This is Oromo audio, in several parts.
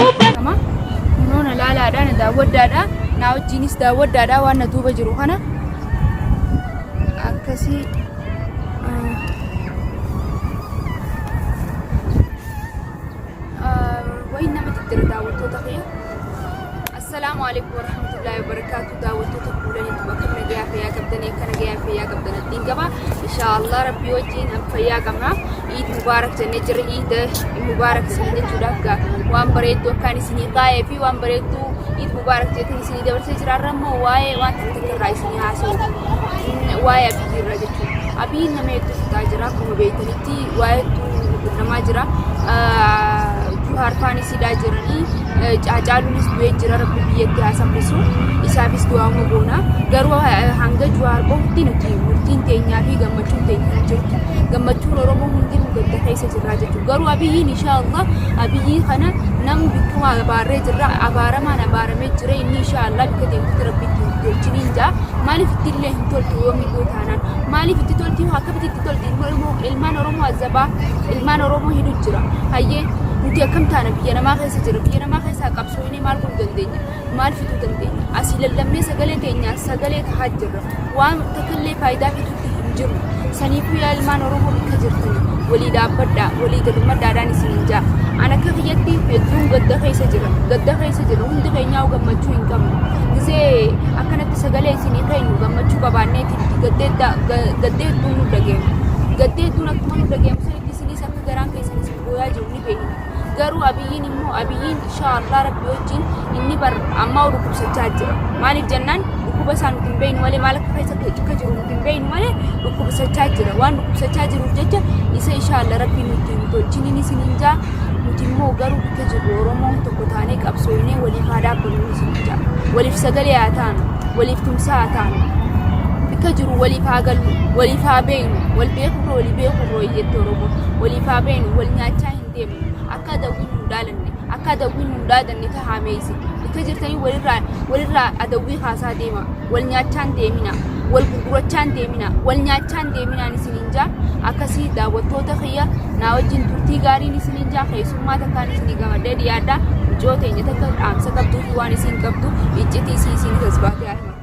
Kunoo na laalaadha, na daawwaddaadha, na wajjiinis daawwaddaadha waan na duuba jiru kana. Akkasii wayi nama diddira daawwattoota kiyya. Assalaamu alaikum warahmatullahi wabarakatuh daawwattoota kuulaniitu bakka nagayaa fayyaa qabdanii akka nagayaa fayyaa qabdan abdiin qaba. Inshaallah rabbii wajjin fayyaa qabna. Iid mubaarak jennee jirra. Iid mubaarak isin jechuudhaaf gaa waan bareedduu akkaan isinii kaayee fi waan bareedduu Iid mubaarak jeetiin isinii dabarsee jira. Har'a immoo waa'ee waan tokko tokko irraa isinii haasa'u. Waa'ee Abiyyi irraa jechuudha. Abiyyiin nama hedduu fixaa jira. Akkuma beektanitti waa'ee hedduu qunnamaa jira. Juhaar faanis hidhaa jiranii. Haacaaluunis du'ee jira. Rabbi biyyatti haa salphisu. Isaafis du'aama goona. Garuu hanga Juhaar bahutti nuti murtiin teenyaa fi gammachuun teenya hin jirtu. Gammachuun Oromoo hundinuu gadda keessa jirraa jechuudha. Garuu Abiyyiin inshaa Allah Abiyyii kana namu bikkuma abaarree jirra. Abaaramaan abaaramee jira. Inni inshaa Allah bikka deemtutti Rabbi itti hin tolchiniin jaa. Maaliif itti illee hin toltu yoomiyyuu taanaan. Maaliif itti tolti akkamitti itti tolti ilmaan Oromoo azabaa ilmaan Oromoo hidhu jira. Hayyee nuti akkam taana biyya namaa keessa jira. Biyya namaa keessaa qabsooynee maal godhuu dandeenya? Maal fiduu dandeenya? Asii lallabnee sagalee teenyaan sagalee tahaa jirra. Waan takkallee faayidaa fidutti hin jirru. Saniifuu yaa ilmaan Oromoo bakka jirtanii walii dhaabbadhaa, walii gadummadhaadhaan isiniin jaa. An akka kiyyatti hedduun gadda keessa jira. Gadda keessa jira. Hundi keenyaa gammachuu hin qabnu. Gizee akkanatti sagalee isinii keenyu gammachuu qabaanneeti miti. Gaddee hedduun nu dhageemu. Gaddee hedduun akkuma nu dhageemu sanitti isinis akka garaan keessan isin booyaa jiru ni beekna. Garuu Abiyyiin immoo Abiyyiin inshaa Allah Rabbi wajjin inni bar ammaa dhukkubsachaa jira. Maaliif jennaan dhukkuba isaa nuti hin beeknu malee maal akka keessa akka jiru nuti hin beeknu malee dhukkubsachaa jira. Waan dhukkubsachaa jiruuf jecha isa inshaa Allah Rabbiin nuti hin tolchiniin isiniin jaa. Nuti immoo garuu bakka jirru Oromoon tokko taanee qabsooynee waliif haa dhaabbannu isiniin jaa. Waliif sagalee haa taanu, waliif tumsaa haa taanu. Bakka jiru waliif haa gallu, waliif haa beeknu, wal beekurra walii beekurra wayii jette Oromoon. Waliif haa beeknu, wal nyaachaa hin deemnu. Akka adawwiin nu dhaalanne, akka adawwiin nu dhaadanne tahaa meeyse. Bakka jirtanii walirraa walirraa adawwii kaasaa deema. Wal nyaachaa hin deemina, wal gurgurachaa hin deemina, wal nyaachaa hin deeminaan isiniin jaa. Akkasii daawwattoota kiyya naa wajjin turtii gaariin isiniin jaa keessummaa takkaan isinii gamadhee dhiyaadha. Mucoo teenya takka dhaamsa qabduu fi waan isiin qabdu iccitii isii isiin tasbaatee haa himattu.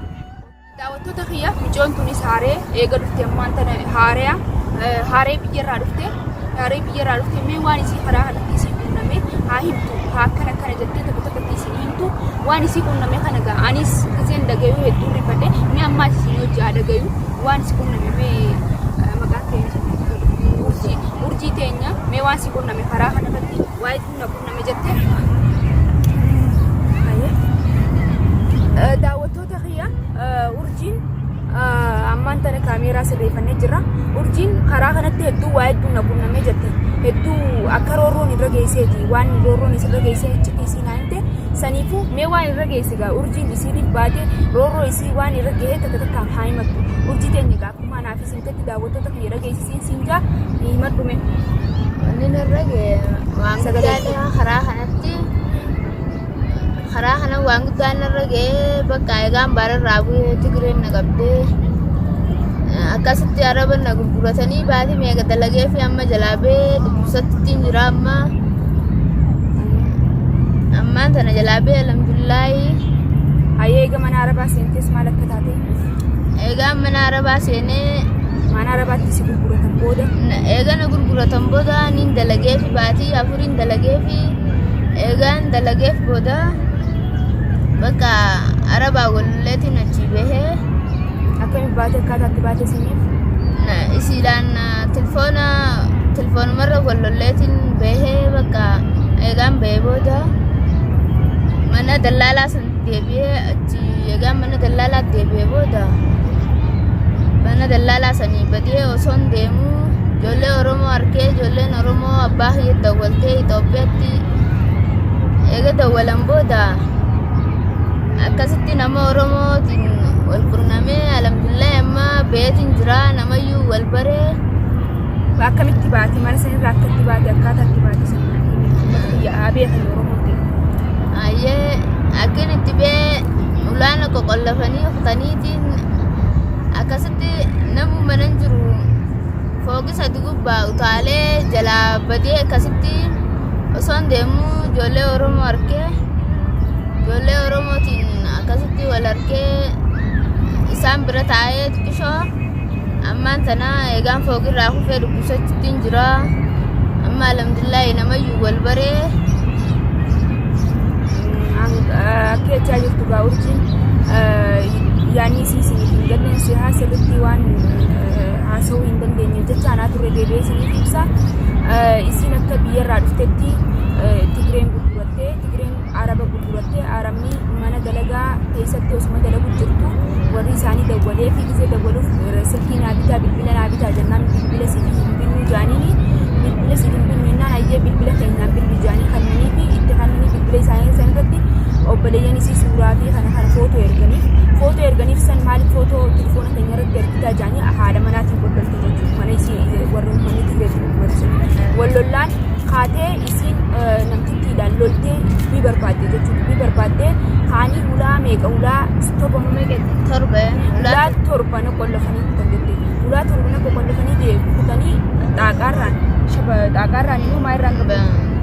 Daawwattoota kiyya mucoon tunis haaree eega dhufte ammaan tana haareya haaree biyyarraa dhufte haaree biyyarraa dhufte mee waan isii karaa kanatti isii qunname haa himtu haa akkana akkana jettee tokko tokkotti isin himtu waan isii qunname kana gaa anis giseen dhagayuu hedduun rifadhe mee ammaas isin hojii haa dhagayu waan isii qunname mee maqaan keenya urjii urjii teenya mee waan isii qunname karaa kanarratti waa'ee na qunname jettee daawwattoota kiyya urjiin ammaan tana kaameeraa sirreeffannee jirra. Urjiin karaa kanatti hedduu waa hedduu na qunnamee jette. Hedduu akka roorroon irra geesseeti. Waan roorroon isirra geessee iccitii isii naa himte. Saniifuu mee waan irra geesse gaa urjiin isiitiif baatee roorroo isii waan irra gahee takka takkaan haa himattu. Urjii teenya gaa akkuma anaaf isin tetti daawwattoota kiyya dhageessisiin siin jaa himadhu mee. Wanni narra ga'e waan Sagalee guddaa karaa kanatti karaa kana waan guddaa narra ga'e bakka egaan baararraa bu'ee Tigreen na qabdee akkasitti araba na gurguratanii baatii meeqa dalagee fi amma jalaa ba'ee dhukkubsattiin jira amma ammaan tana jalaa ba'ee alhamdulillaahi. Hayyee eega mana arabaa seentees maal akka taate? Egaa mana arabaa seenee Mana arabaatti si gurguratan booda eega na gurguratan booda nin dalagee fi baatii afuriin dalagee fi eegaan dalageef booda bakka arabaa walleetiin achii bahee akkamitti baate akkaataatti baate siniif isiidhaan tilfoona tilfoonumarra wallolleetiin bahee bakka eegaan bahee booda mana dallaalaa san deebi'ee achi eegaan mana dallaalaa deebi'ee booda mana dallaalaa sanii badee osoon deemuu ijoollee Oromoo arkee ijoolleen Oromoo abbaa kiyya dawwaltee Itoophiyaatti eega dawwalan booda akkasitti nama Oromootiin wal qunnamee alhamdulillah amma beetiin jira namayyuu wal baree. Akkamitti baate mana sanirraa akkatti baate akkaataa itti baate sana uummata biyya haa beekan Oromoo ta'e. Ayyee akkin itti bee ulaana qoqollafanii kutaniitiin akkasitti namu mana hin jiru fooqi sadi gubbaa utaalee jalaa badee akkasitti osoon deemuu ijoollee Oromoo arkee ijoollee Oromootiin akkasitti wal arkee isaan bira taa'ee xiqqishoo ammaan tana eegaan fooqirraa kufee dhukkubsachuutti jira amma alhamdulillaahi namayyuu wal baree. Akka jechaa jirtu gaa urjiin yaadni isii isiniif hin galleen si haa sirriitti waan haasa'uu hin dandeenye jecha anaa turre deebi'ee isiniif ibsa. Isiin akka biyyarraa dhuftetti Tigreen gurgurattee Tigreen Araba gurgurattee Arabni mana dalagaa keessatti osuma dalagu jirtu warri isaanii dawwalee fi gisee dawwaluuf silkii naa bitaa bilbila naa bitaa jennaan bilbila siif hin binnu jaaniini bilbila siif hin binnu jennaan hayyee bilbila keenyaan bilbi jaanii kannanii fi itti kannanii bilbila isaanii san irratti obboleeyyan isii suuraa fi kana kana footoo erganiif footoo erganiif san maaliif footoo telefoona keenya irratti ergitaa jaanii haadha manaatiin wal lolte jechuudha mana isii warri uummanni Tigreetti gurguratu sun wal lollaan kaatee isiin namtittiidhaan loltee dubbii barbaadde jechuudha dubbii barbaadde kaanii hulaa meeqa hulaa torba moo meeqa Torba hulaa torba na qollofanii kutan jette hulaa torba na qollofanii kutanii xaaqaarraan shaba xaaqaarraan immoo maalirraan gabu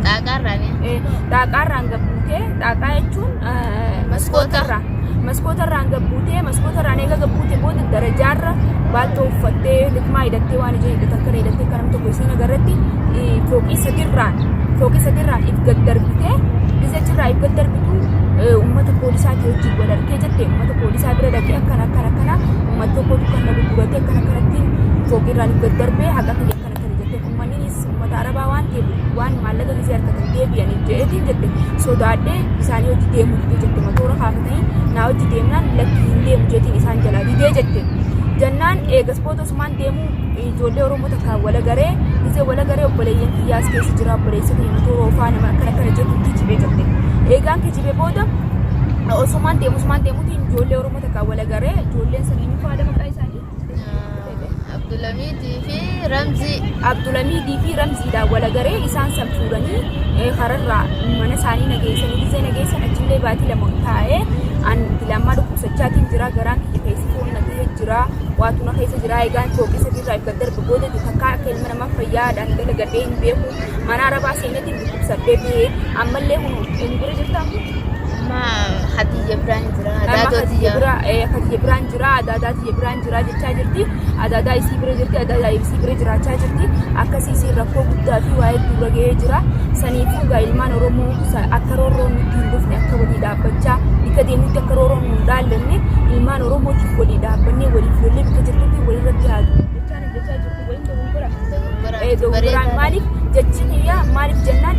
xaaqaarraan xaaqaarraan gabbuutee xaaqaa jechuun maskootarraan maskootarraan gabbuutee maskootarraan eega gabbuute booda darajaarra baaltoo uffattee likmaa hidhattee waan ija hidhatan kana hidhattee kan namni tokko isiin agarratti fooqii sadirraan if gad darbitee gizee achirraa if gad darbitu uummata poolisaatii wajjin wal argee jette uummata poolisaa bira dhaqee akkana akkana akkana uummata tokkotu kan na gurguratee akkana akkanattiin fooqiirraan if gad darbee haqa kiyya akkana akkana jette uummanninis uummata arabaa waan ta'eef waan maallaqa gisee argatan deebi'aniif jedheetiin jette sodaadhee isaanii hojii deemuu didee jette motora kaafatanii naa hojii deemnaan lakki hin deemu jeetiin isaan jalaa didee jette jennaan eegas booda osumaan deemuu ijoollee Oromoo takkaan wal agaree gisee wal agaree obboleeyyan kiyyaas keessa jira obboleessa kiyya motora oofaa nama akkana akkana jettu kijibee jette eegaan kijibee booda osumaan deemu osumaan deemuutiin ijoollee Oromoo takkaan wal agaree ijoolleen sana eenyu faadha maqaa isaanii Abdulamiitii fi Ramzii. Abdulamiidii fi Ramziidhaan wal agaree isaan san fuudhanii hararraa mana isaanii nageessanii gisee nageessan achillee baatii 2 taa'ee an lammaa dhukkubsachaatiin jira garaan kiyya keessi foon na ta'ee jira waatu na keessa jira egaan fooqii sadiirraa if gad darbe booda takkaa akka ilma namaa fayyaadhaan dalagadhee hin beeku mana arabaa seenetiin dhukkubsadhee bahee ammallee kun eenyu bira jirtaa? Amma Hadiyya biraan jira. Amma Adaadoo Khadija tiyya. bira Khadija biraan jira adaadaa tiyya biraan jira jechaa jirti adaadaa isii bira jirti adaadaa isii bira jiraachaa jirti akkasii isiin rakkoo guddaa fi waa'ee dura ga'ee jira saniifuu gaa ilmaan Oromoo akka roorroon nutti hin dhufne akka walii dhaabbachaa bikka deemutti akka roorroon nu hin dhaallanne ilmaan Oromootiif walii dhaabbannee waliif lollee bikka jirtutti walirratti haa jechaan jechaa jirtu waliin dogongora. Dogongoraan maaliif jechi kiyya maaliif jennaan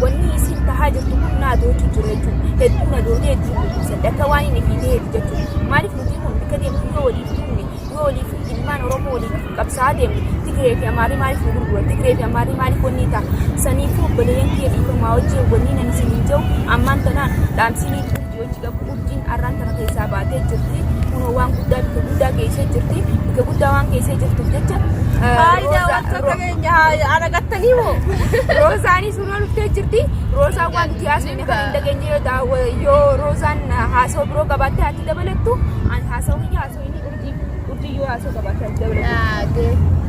wanni isiin tahaa jirtu kun naa dootu jira jechuudha. Hedduu na dootee hedduu dhukkubsadhe akka waan inni fi ta'eeti jechuudha. Maaliif nuti kun bikka deemtu yoo waliif duune yoo waliif ilmaan Oromoo waliif qabsaa'aa deemne Tigree fi Amaarii maaliif nu gurgura Tigree fi Amaarii maaliif wanni ta'a saniifuu obboleeyyan kiyya dhiifamaa wajjin wanni nan isiniin jedhu ammaan tanaan dhaamsinii urjii hojii qabu urjiin arraan tana keessaa baatee jirti kunoo waan guddaa bikka guddaa geessee jirti bikka guddaa waan geessee jirtuuf jecha Faayidaa wantoota keenya aragattanii moo? Roozaanis sunoo dhuftee jirti. Roozaan waan nuti haasofne kan hin dhageenye yoo yoo Roozaan haasawaa biroo qabaatte ati dabalattu an haasawaa kiyya haasawaa inni urjii urjii yoo haasawaa qabaatte ati dabalattu.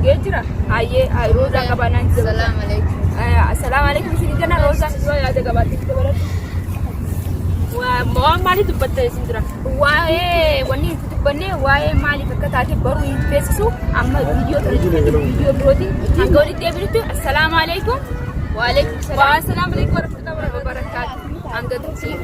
Gee jira. Hayyee Roozaa qabaannaan itti dabalattu. Salaam alaikum. Assalaamu alaikum isin jenna Roozaan yoo yaada qabaatte itti dabalattu. Waan maalii dubbatta isin jira? Waa'ee wanni nuti dubbanne waa'ee maaliif akka taate baruu hin feesisu amma viidiyoo tana jirti viidiyoo birootiin hanga walitti deebinutti assalaamu alaikum. Wa alaikum salaam. Wa assalaamu alaikum warahmatullahi wabarakaatuh. Hanga turtii.